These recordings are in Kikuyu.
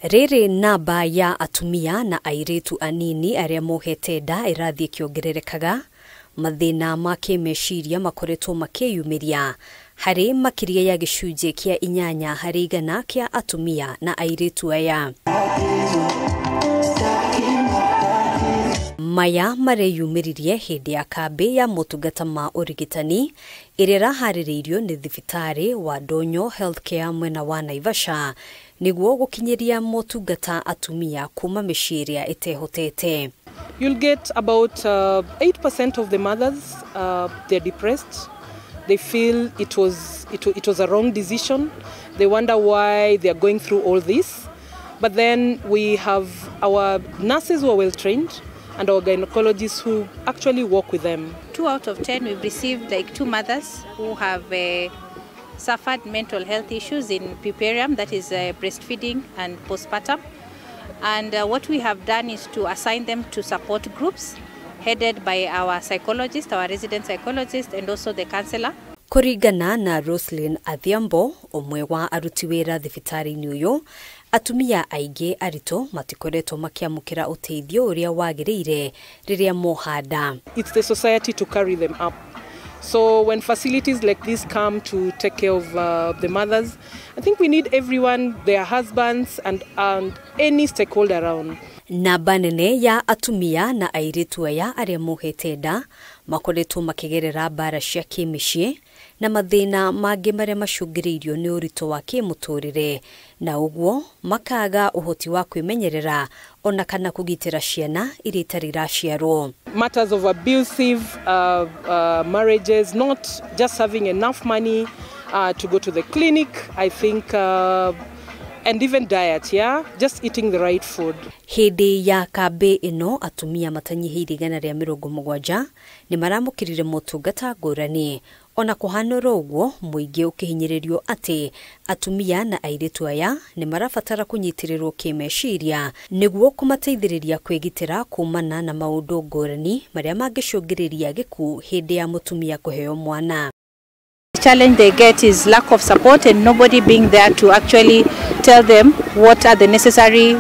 Rĩrĩ namba ya atumia na airĩtu anini arĩa mohete nda ĩrathiĩ ĩkĩongererekaga. Mathĩna ma kĩmeciria makoretwo makĩyumĩria harĩ makĩria ya gĩcunjĩ kĩa 8% kĩa atumia na airĩtu aya. Maya mareyumĩririe hĩndĩ ya kambĩ ya motungata ma ũrigitani ĩrĩa ĩraharĩrĩirio nĩ thibitarĩ wa Ndonyo Healthcare mwena wa Naivasha nĩguo gũkinyĩria motungata atumia kuma mĩciĩ ĩrĩa ĩtehotete. You'll get about 8% of the mothers, they're depressed. They feel it was a wrong decision. They wonder why they're going through all this. But then we have our nurses who are well trained and our gynecologists who actually work with them. 2 out of 10, we've received like 2 mothers who have suffered mental health issues in puerperium, that is breastfeeding and postpartum. And what we have done is to assign them to support groups headed by our psychologist, our resident psychologist, and also the counselor. Kũringana na Roslyn Adhiambo, ũmwe wa aruti wĩra thibitarĩ-inĩ ũyũ, atumia aingĩ aritũ matikoretwo makĩamũkĩra ũteithio ũrĩa wagĩrĩire rĩrĩa moha nda. It's the society to carry them up. So when facilities like this come to take care of the mothers, I think we need everyone, their husbands and any stakeholder around. Namba nene ya atumia na airĩtu aya arĩa mohete nda makoretwo makĩgerera mbara cia kĩmĩciĩ na mathĩna mangĩ marĩa macũngĩrĩirio nĩ ũritũ wa kĩmũtũrĩre, na ũguo makaga ũhoti wa kwĩmenyerera ona kana kũgitĩra ciana iria itarĩ iraciarwo. Matters of abusive marriages, not just having enough money to go to the clinic, I think, and even diet, yeah, just eating the right food. Hĩndĩ ya kambĩ ĩno atumia matanyihĩire 170 nĩ maramũkĩrire motungata ngũrani. Ona kũhana ũguo, mũingĩ ũkĩhinyĩrĩrio atĩ atumia na airĩtu aya nĩ marabatara kũnyitĩrĩrwo kĩmeciria nĩguo kũmateithĩrĩria kwĩgitĩra kumana na maũndũ ngũrani marĩa mangĩcũngĩrĩria gĩkuũ hĩndĩ ya mũtumia kũheo mwana. The challenge they get is lack of support and nobody being there to actually tell them what are the necessary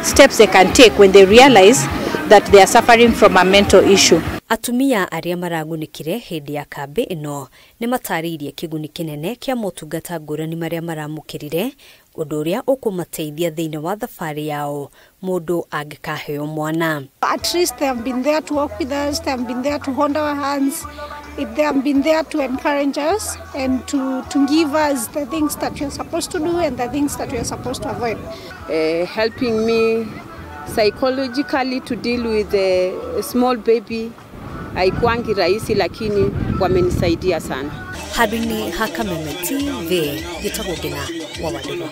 steps they can take when they realize that they are suffering from a mental issue. Atumia arĩa maragunĩkire hĩndĩ ya kambĩ ĩno nĩ matarĩirie kĩguni kĩnene kĩa motungata ngũrani marĩa maramũkĩrire, ũndũ ũrĩa ũkũmateithia thĩinĩ wa thabarĩ yao mũndũ angĩkaheo mwana. At least they have been there to work with us, they have been there to hold our hands, they have been there to encourage us and to give us the things that we are supposed to do and the things that we are supposed to avoid. Helping me psychologically to deal with a small baby. Haikuangi rahisi lakini wamenisaidia sana. Handũ-inĩ ha Kameme TV, njĩtagwo Ngina wa Wandũrũ.